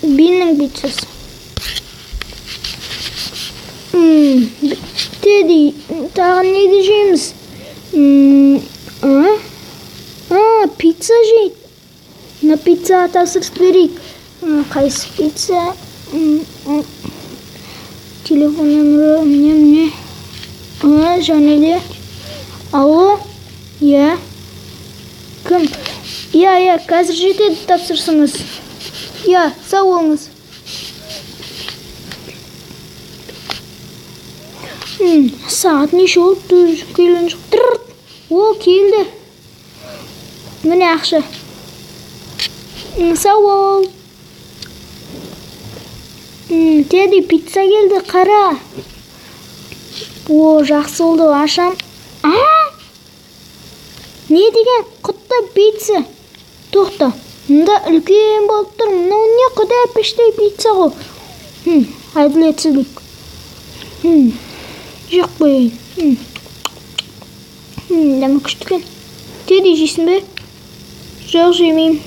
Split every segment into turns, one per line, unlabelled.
Биннің пиццасы. Тедди, тағы неді жейміз? А? А, пицца жейді. Мына пиццаға тапсырыс берейік. Қайсы пицца? Телефон нөмірі міне, міне. А, және де. Алло? Иә. Кім? Иә, иә, қазір жетеді тапсырысыңыз. Иә, сау болыңыз. Сағат неше болды? Келген жоқ. Тырт. О, келді. Міне ақша. Сау бол. Тедди, пицца келді, қара. О, жақсы болды, ашам. А? Не деген құтты пицца? Тоқта, мында үлкен болып тұр. Мынау не құдай піштей пицца ғой. Әділетсіздік. Жеп қояйын. Дәмі күшті екен. Тедди, жейсің бе? Жоқ, жемеймін.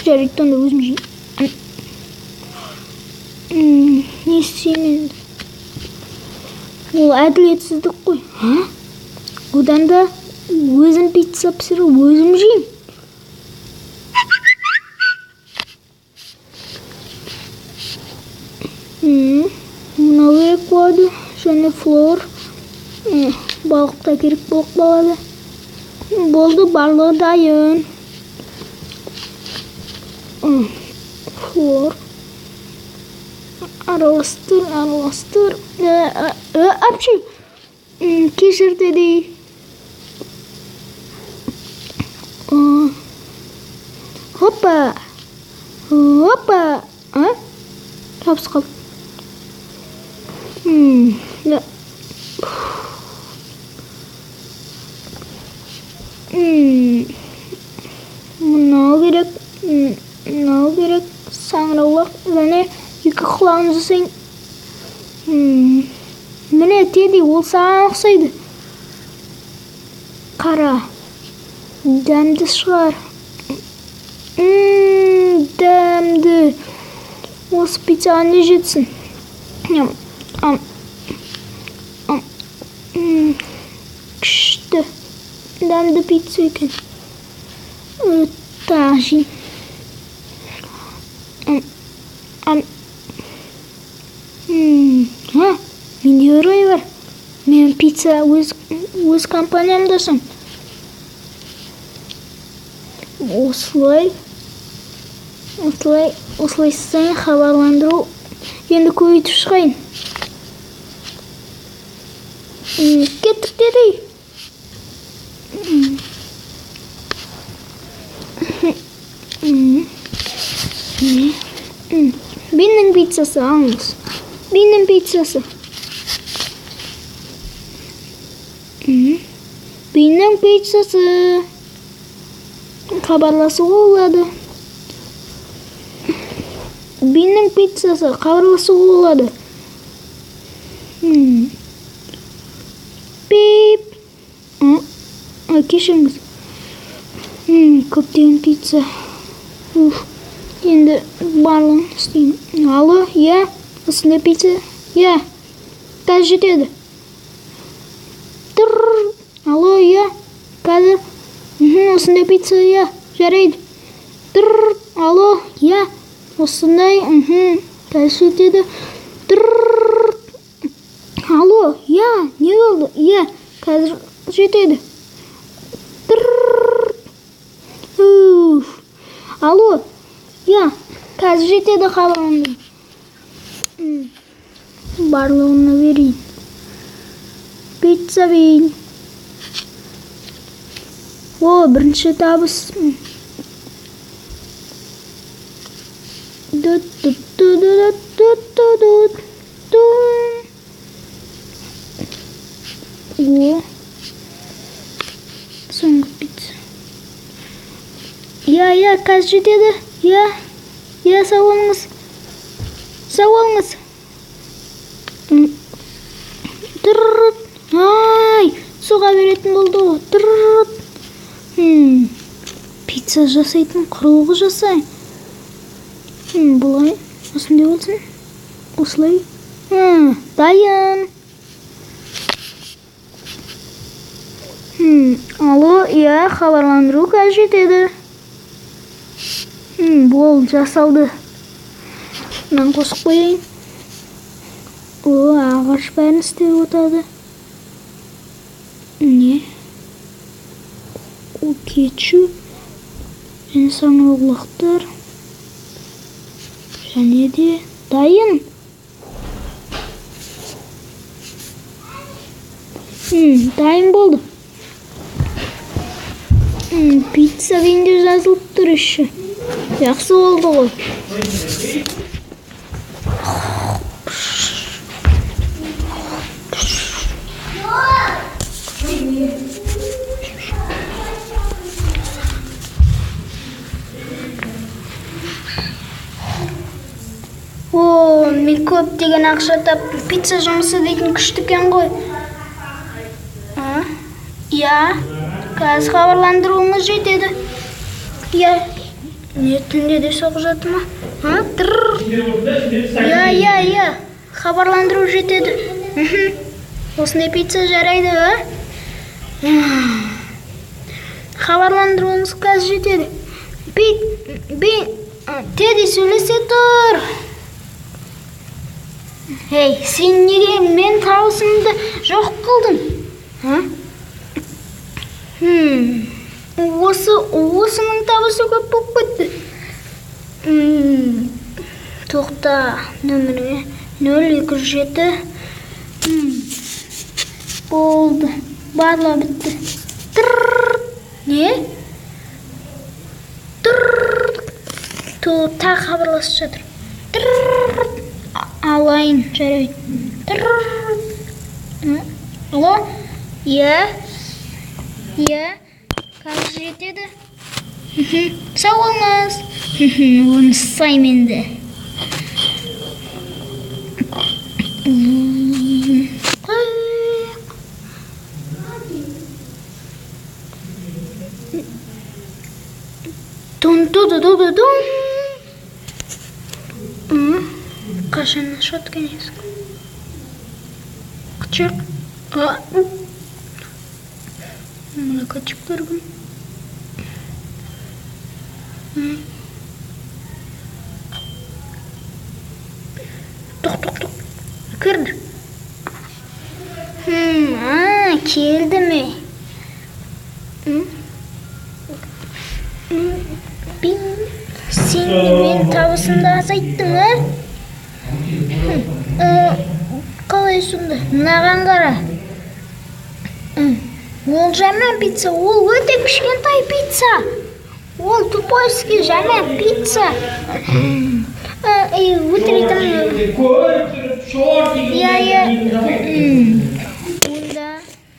Жарайды, онда өзім жеймін. Не істеймін енді? Ол әділетсіздік қой. А? Одан да өзім пицца пісіріп, өзім жеймін. Мынау керек болады, және флор. Балық та керек болып қалады. Болды, барлығы дайын. Флор. Араластыр, араластыр. Апчи. Кешір, Тедди. Хоппа. Хоппа. А? Жабысып қалды. Да. Мынау керек. Мынау керек. Саңырауқұлақ және екі құлағын жасайын. Міне, Тедди, ол саған ұқсайды. Қара. Дәмді шығар. Дәмді. Осы пиццаға не жетсін? Ням, ам, ам. Күшті. Дәмді пицца екен. Тағы жеймін. Ам, ам. А, менде бір ой бар. Мен пицца өз компаниямды ашамын. Осылай, осылай, осылай істейін, хабарландыру. Енді көбейтіп шығайын. Кеттік, Тедди. Биннің пиццасы алыңыз. Биннің пиццасы. Биннің пиццасы. Хабарласуға болады. Биннің пиццасы, хабарласуға болады. Пип. Кешіріңіз. Көптеген пицца. Уф. Енді барлығын істеймін. Алло, иә, осындай пицца. Иә, қазір жетеді. Тұр. Алло, иә, қазір. Осындай пицца, иә, жарайды. Тұр. Алло, иә, осындай, қазір жетеді. Тұр. Алло, иә, не болды? Иә, қазір жетеді. Тұр. Уф. Алло, иә, қазір жетеді хабарландыру. Барлығына берейін. Пицца бейін. О, бірінші табыс. Ду, ду, ду, ду, ду, ду, ду, ду. О, соңғы пицца. Иә, иә, қазір жетеді. Иә, иә, сау болыңыз. Сау болыңыз. Тырр. Ай, суға беретін болды ғой. Тырр. Пицца жасайтын құрылғы жасайын. Былай, осындай болсын. Осылай. Дайын. Алло, иә, хабарландыру қазір жетеді. Бол, жасалды. Мынаны қосып қояйын. О, ағаш бәрін істеп отырады. Не? О, кетчуп. Және саңырауқұлақтар. Және де дайын. Дайын болды. Пицца дегенде жазылып тұр еще. Жақсы болды ғой. О, мен көптеген ақша таптым. Пицца жұмысы дейтін күшті екен ғой. А? Иә, қазір хабарландыруыңыз жетеді. Иә. Не, түнде де соғып жатыр ма? А, тыр. Иә, иә, иә. Хабарландыру жетеді. Осындай пицца жарайды, а? Хабарландыруыңыз қазір жетеді. Теди сөйлесе тұр. Ей, сен неге мен табысымды жоқ қылдың? А? Осының табысы көп болып кетті. Тоқта, нөміріңе 0 207. Болды. Барлығы бітті. Тырр. Не? Тырр. Тағы хабарласып жатыр. Тырр. Алайын, жарайды. Тырр. Алло? Иә? Иә? Қазір жетеді. Сау болыңыз. Оны ұстаймын енді. Тун ту ду ду ду дун. Қашан ашады екен есік? Қычық. А, мына качықтар кім? Тоқ, тоқ, тоқ. Кірді. Келді ме? Сен мен табысымды азайттың, а? Қалай сонда? Мынаған қара. Ол жаман пицца, ол өте кішкентай пицца. Ол тупойский жаман пицца. Өтірік айтамын. Иә, иә. Онда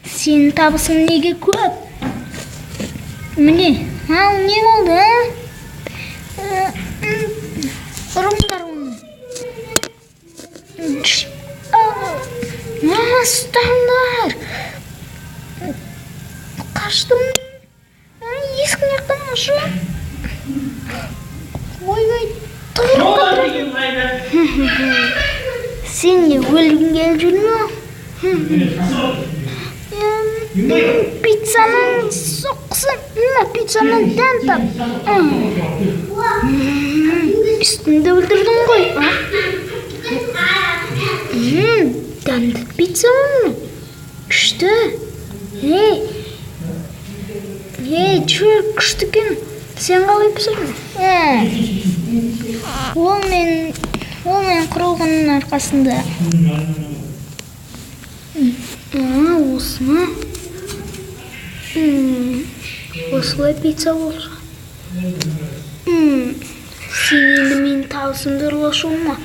сенің табысың неге көп? Міне, ал не болды, а? Ұрыңдар оны. Ұстаңдар. Қаштым. Есіктің жақтан ашып. Ойбай, сен не өлгің келіп жүр ме? Пиццаның соққысы, мына пиццаның дәм тап. Үстіңді өлтірдің ғой. Дәмді пицца ма? Күшті. Ей, ей, чүр, күшті екен. Сен қалай пісірдің? Ол мен құрылғының арқасында. Осы ма? Осылай пицца болса. Сен енді менің табысымды ұрлашы ма?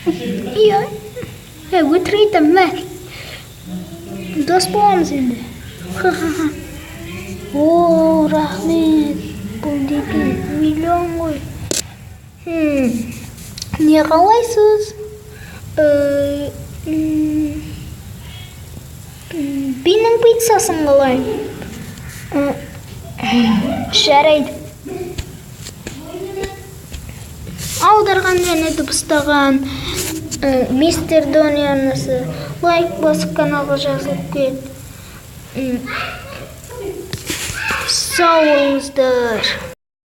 Иә. Өтірік айтамын, мә. Дос боламыз енді. Ха-ха-ха. О, рахмет. Бұл дейтін миллион ғой. Не қалайсыз? Биннің пиццасын қалаймын. Жарайды. Аударған. айтқан және дыбыстаған Мистер Дони арнасы. Лайк басып, каналға жазылып кет. Сау болыңыздар.